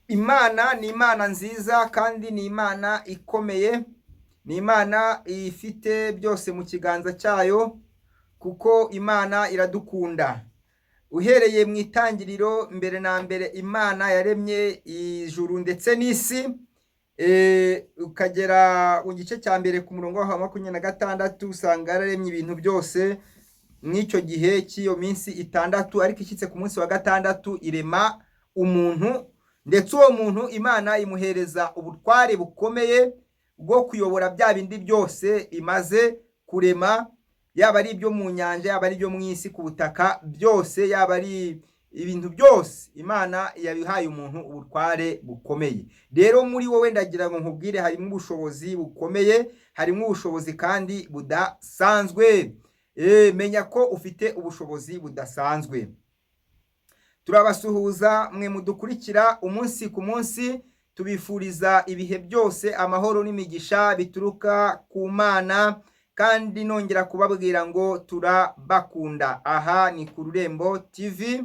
Imana ni Imana nziza kandi ni Imana ikomeye, ni Imana ifite byose mu kiganza cyayo, kuko Imana iradukunda. Uhereye mu itangiriro, mbere na mbere Imana yaremye ijuru ndetse n'isi, ukagera mu gice cya mbere ku murongo wa 26, usanga yararemye ibintu byose mw'icyo gihe cy'iyo minsi 6, ariko ishyitse ku munsi wa gatandatu irema umuntu, ndetse uwo muntu Imana imuhereza ubutware bukomeye bwo kuyobora bya bindi byose imaze kurema, yaba ari ibyo mu nyanja, yaba ari ibyo mu isi ku butaka byose, yaba ari ibintu byose, Imana yabihaye umuntu ubutware bukomeye. Rero muri wowe, ndagira ngo nkubwire, harimo ubushobozi bukomeye, harimo ubushobozi kandi budasanzwe. Menya ko ufite ubushobozi budasanzwe. Turabasuhuza mwe mudukurikira umunsi ku munsi, tubifuriza ibihe byose amahoro n'imigisha bituruka ku Mana, kandi nongera kubabwira ngo turabakunda. Aha ni ku Rurembo TV.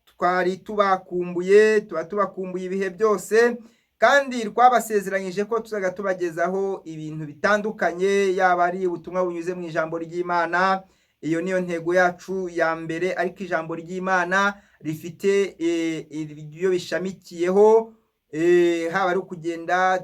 Twari tubakumbuye, tuba tubakumbuye ibihe byose, kandi twabasezeranyije ko tuzajya tubagezaho ibintu bitandukanye, yaba ari ubutumwa bunyuze mu ijambo ry'Imana. Iyo niyo ntego yacu ya mbere, ariko ijambo ry'Imana rifite ibyo bishamikiyeho, haba ari ukugenda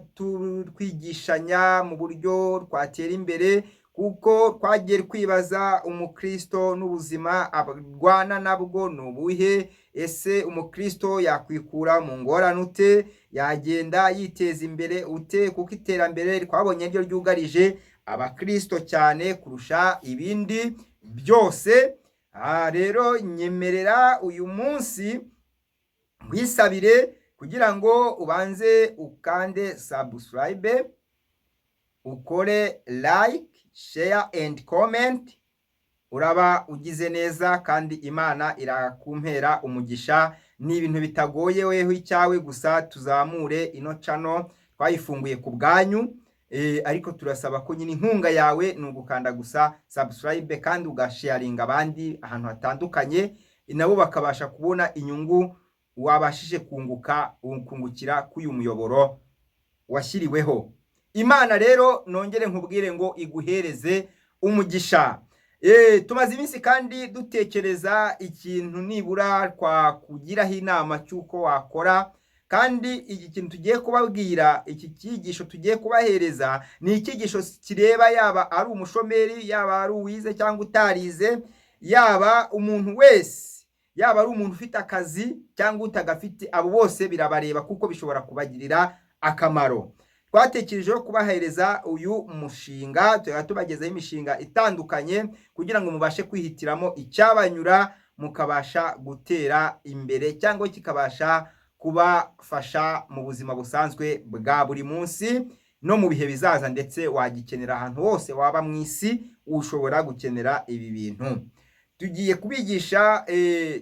twigishanya mu buryo twatera imbere, kuko twagiye twibaza: umukristo n'ubuzima arwana nabwo ni ubuhe? Ese umukristo yakwikura mu ngorane ute? Yagenda yiteza imbere ute? Kuko iterambere twabonye ryo ryugarije abakristo cyane kurusha ibindi byose. Aha rero nyemerera uyu munsi nkwisabire kugira ngo ubanze ukande subscribe, ukore like, share and comment. Uraba ugize neza kandi Imana irakumpera umugisha. Ni ibintu bitagoye, weho icyawe gusa tuzamure ino channel. Twayifunguye ku bwanyu, ariko turasaba ko nyine inkunga yawe ni ugukanda gusa subscribe kandi ugasharinga abandi ahantu hatandukanye, nabo bakabasha kubona inyungu wabashije kunguka, kungukira k'uyu muyoboro washyiriweho Imana. Rero nongere nkubwire ngo iguhereze umugisha. Tumaze iminsi kandi dutekereza ikintu nibura twakugiraho inama cy'uko wakora, kandi iki kintu tugiye kubabwira, iki cyigisho tugiye kubahereza, ni icyigisho kireba yaba ari umushomeri, yaba ari uwize cyangwa utarize, yaba umuntu wese, yaba ari umuntu ufite akazi cyangwa utagafite, abo bose birabareba kuko bishobora kubagirira akamaro. Twatekerejeho kubahereza uyu mushinga, tukaba tubagezaho imishinga itandukanye kugira ngo mubashe kwihitiramo icyabanyura, mukabasha gutera imbere cyangwa kikabasha kubafasha mu buzima busanzwe bwa buri munsi no mu bihe bizaza, ndetse wagikenera ahantu hose waba mu isi, ushobora gukenera ibi bintu. Tugiye kubigisha,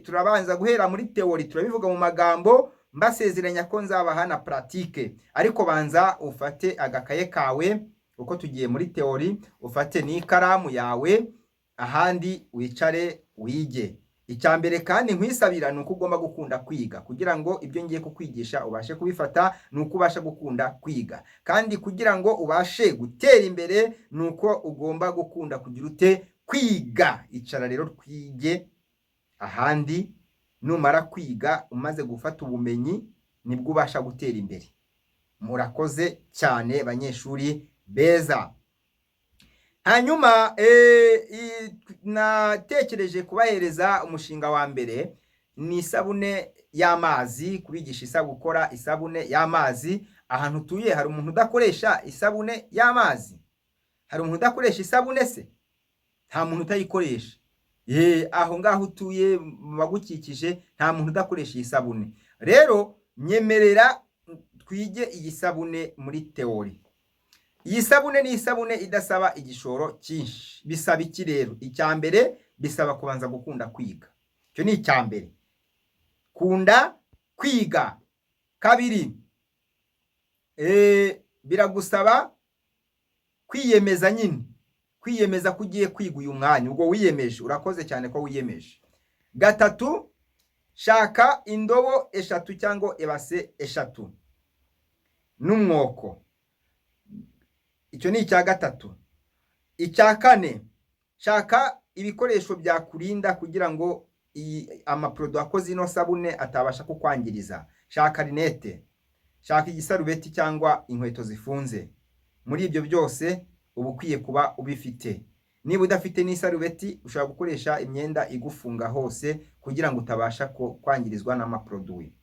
turabanza guhera muri théorie, turabivuga mu magambo, mbasezeranya ko nzabaha na pratique. Ariko banza ufate agakaye kawe uko tugiye muri théorie, ufate n'ikaramu yawe, ahandi wicare wige. Icya mbere kandi nkwisabira ni uko ugomba gukunda kwiga. Kugira ngo ibyo ngiye kukwigisha ubashe kubifata, ni uko ubasha gukunda kwiga, kandi kugira ngo ubashe gutera imbere ni uko ugomba gukunda kugira ute? Kwiga. Icara rero twige, ahandi numara kwiga, umaze gufata ubumenyi, nibwo ubasha gutera imbere. Murakoze cyane, banyeshuri beza. Hanyuma natekereje kubahereza umushinga wa mbere, ni isabune y'amazi, kubigisha gukora isabune y'amazi. Ahantu utuye hari umuntu udakoresha isabune y'amazi? Hari umuntu udakoresha isabune se? Nta muntu utayikoresha. Ye, aho ngaho utuye, mu bagukikije, nta muntu udakoresha iyi sabune. Rero nyemerera twige iyi sabune muri théorie. Iyi sabune ni isabune idasaba igishoro cyinshi. Bisaba iki rero? Icya mbere, bisaba kubanza gukunda kwiga. Icyo ni icya mbere, kunda kwiga. Kabiri, biragusaba kwiyemeza nyine, kwiyemeza ko ugiye kwiga uyu mwanya. Ubwo wiyemeje, urakoze cyane ko wiyemeje. Gatatu, Shaka indobo eshatu cyangwa ibase eshatu n'umwoko. Icyo ni icya gatatu. Icya kane, shaka ibikoresho byakurinda kugira ngo iyi amaproduits akoze ino sabune atabasha kukwangiriza. Shaka lunettes, shaka igisarubeti cyangwa inkweto zifunze. Muri ibyo byose uba ukwiye kuba ubifite. Niba udafite n'isarubeti, ushobora gukoresha imyenda igufunga hose kugira ngo utabasha kwangirizwa n'amaproduits.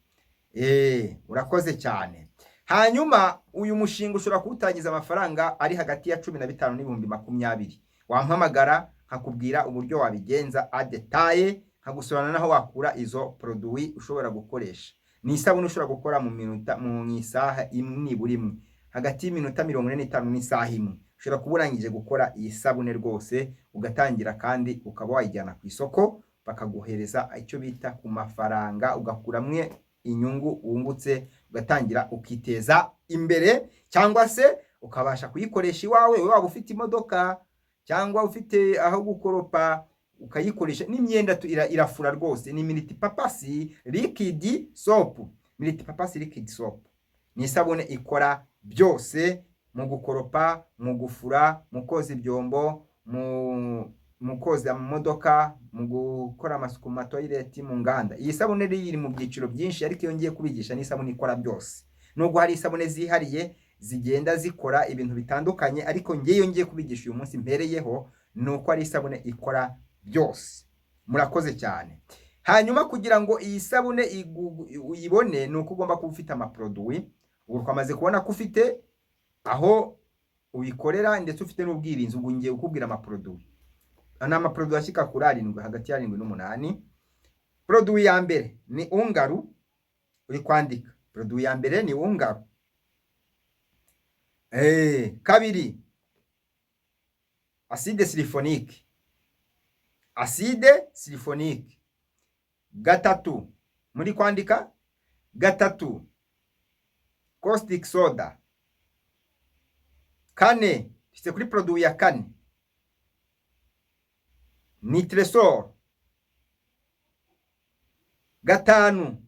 Urakoze cyane. Hanyuma uyu mushinga ushobora kuwutangiza amafaranga ari hagati ya 15 n'ibihumbi 20. Wampamagara nkakubwira uburyo wabigenza en détail, nkagusobanurira n'aho wakura izo produits ushobora gukoresha. Ni isabune ushobora gukora mu minota, mu isaha imwe nibura imwe, hagati y'iminota 45 n'isaha imwe ushobora kuba urangije gukora iyi sabune rwose, ugatangira kandi ukaba wayijyana ku isoko bakaguhereza icyo bita ku mafaranga, ugakuramwe inyungu wungutse, ugatangira ukiteza imbere, cyangwa se ukabasha kuyikoresha iwawe, waba ufite imodoka cyangwa ufite aho gukoropa ukayikoresha n'imyenda irafura rwose. Ni multipurpose liquid soap. Multipurpose liquid soap ni isabune ikora byose: mu gukoropa, mu gufura, mu koza ibyombo, mu koza amamodoka, mu gukora amasuku mu matoilets, mu nganda. Iyi sabune rero iri mu byiciro byinshi, ariko iyo ngiye kubigisha ni isabune ikora byose, nubwo hari isabune zihariye zigenda zikora ibintu bitandukanye, ariko ngewe iyo ngiye kubigisha uyu munsi mpereyeho ni uko ari isabune ikora byose. Murakoze cyane. Hanyuma kugira ngo iyi sabune uyibone ni uko ugomba kuba ufite amaproduits. Ubu twamaze kubona ko ufite aho ubikorera ndetse ufite n'ubwirinzi. Ubu ngiye kukubwira amaproduits. Ni amaproduits ashyika kuri arindwi, hagati y'arindwi n'umunani. Produit ya mbere ni ungaru. Uri kwandika? Produit ya mbere ni ungaru. Kabiri, acide sulfonique, acide sulfonique. Gatatu, muri kwandika? Gatatu, caustic soda. Kane, dufite kuri produit ya kane nitrosol. Gatanu,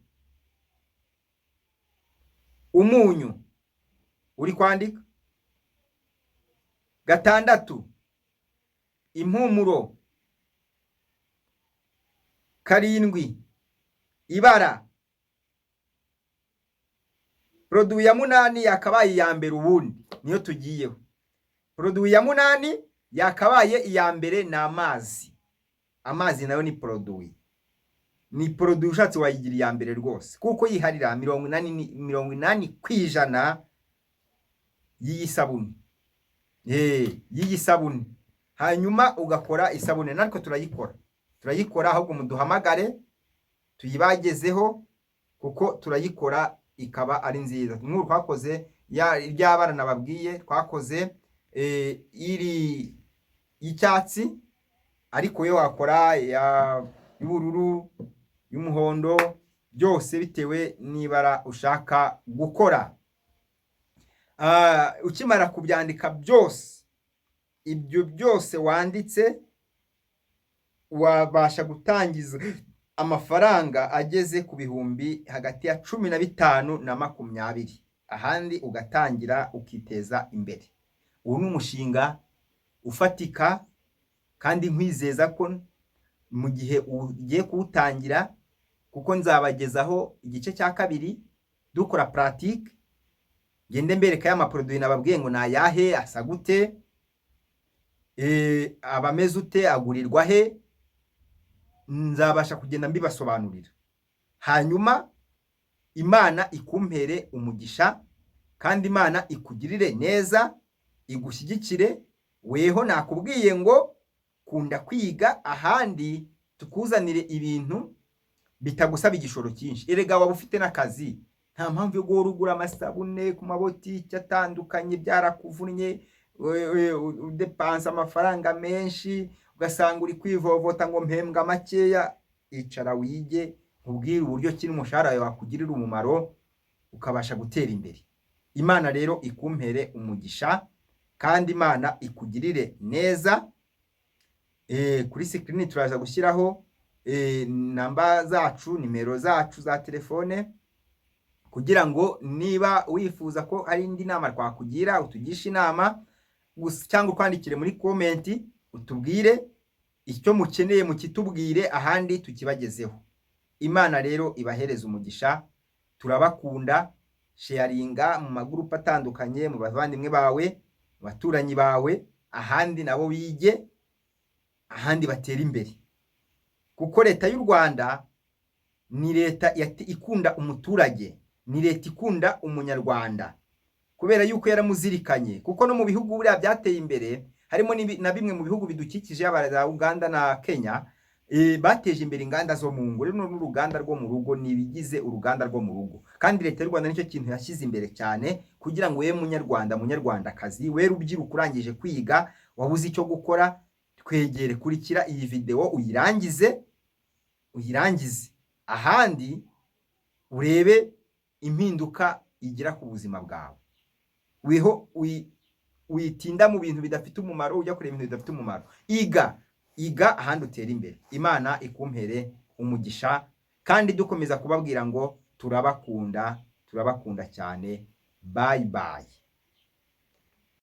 umunyu. Uri kwandika? Gatandatu, impumuro. Karindwi, ibara. Produit ya munani yakabaye iya mbere ubundi, niyo tugiyeho. Produit ya munani yakabaye iya mbere ni amazi. Amazi nayo ni produit, ni produit ushatse wayigira iya mbere rwose, kuko yiharira 80% y'iyi sabune, y'iyi sabune. Hanyuma ugakora isabune. Natwe turayikora, turayikora. Ahubwo muduhamagare tuyibagezeho, kuko turayikora ikaba ari nziza. Nk'ubu twakoze ry'abana nababwiye, twakoze iri y'icyatsi, ariko yo wakora y'ubururu, y'umuhondo, byose bitewe n'ibara ushaka gukora. Ukimara kubyandika byose, ibyo byose wanditse, wabasha gutangiza amafaranga ageze ku bihumbi hagati ya 15 na 20, ahandi ugatangira ukiteza imbere. Ubu ni umushinga ufatika, kandi nkwizeza ko mu gihe ugiye kuwutangira, kuko nzabagezaho igice cya kabiri dukora pratique, ngende mbereka ya maproduits nababwiye ngo ni ayahe, asa gute, aba ameze ute, agurirwa he, nzabasha kugenda mbibasobanurira. Hanyuma Imana ikumpere umugisha, kandi Imana ikugirire neza, igushyigikire. Weho nakubwiye ngo kunda kwiga, ahandi tukuzanire ibintu bitagusaba igishoro cyinshi. Erega waba ufite n'akazi, nta mpamvu yo guhora ugura amasabune ku mabotiki atandukanye, byarakuvunnye, udepansa amafaranga menshi, ugasanga uri kwivovota ngo mpembwa makeya. Icara wige, nkubwire uburyo ki n'umushahara wawe wakugirira umumaro, ukabasha gutera imbere. Imana rero ikumpere umugisha, kandi Imana ikugirire neza. Kuri screen turaza gushyiraho Namba zacu, nimero zacu za telefone, kugira ngo niba wifuza ko hari indi nama twakugira, utugishe inama gusa cyangwa utwandikire muri comment, utubwire icyo mukeneye, mukitubwire, ahandi tukibagezeho. Imana rero ibahereze umugisha. Turabakunda. Sharinga mu magurupe atandukanye, mu bavandimwe bawe, mu baturanyi bawe, ahandi nabo bige, ahandi batera imbere, kuko Leta y'u Rwanda ni leta ikunda umuturage, ni leta ikunda Umunyarwanda, kubera yuko yaramuzirikanye. Kuko no mu bihugu buriya byateye imbere, harimo na bimwe mu bihugu bidukikije, yaba za Uganda na Kenya, bateje imbere inganda zo mu ngo. Rero n'uruganda rwo mu rugo ni ibigize uruganda rwo mu rugo, kandi Leta y'u Rwanda nicyo kintu yashyize imbere cyane, kugira ngo we Munyarwanda, Munyarwandakazi, we rubyiruko urangije kwiga wabuze icyo gukora, twegere, kurikira iyi videwo uyirangize, uyirangize, ahandi urebe impinduka igira ku buzima bwawe. Wiho witinda mu bintu bidafite umumaro, ujya kureba ibintu bidafite umumaro. Iga, iga, ahandi utera imbere. Imana ikumpere umugisha, kandi dukomeza kubabwira ngo turabakunda, turabakunda cyane. Bye bye.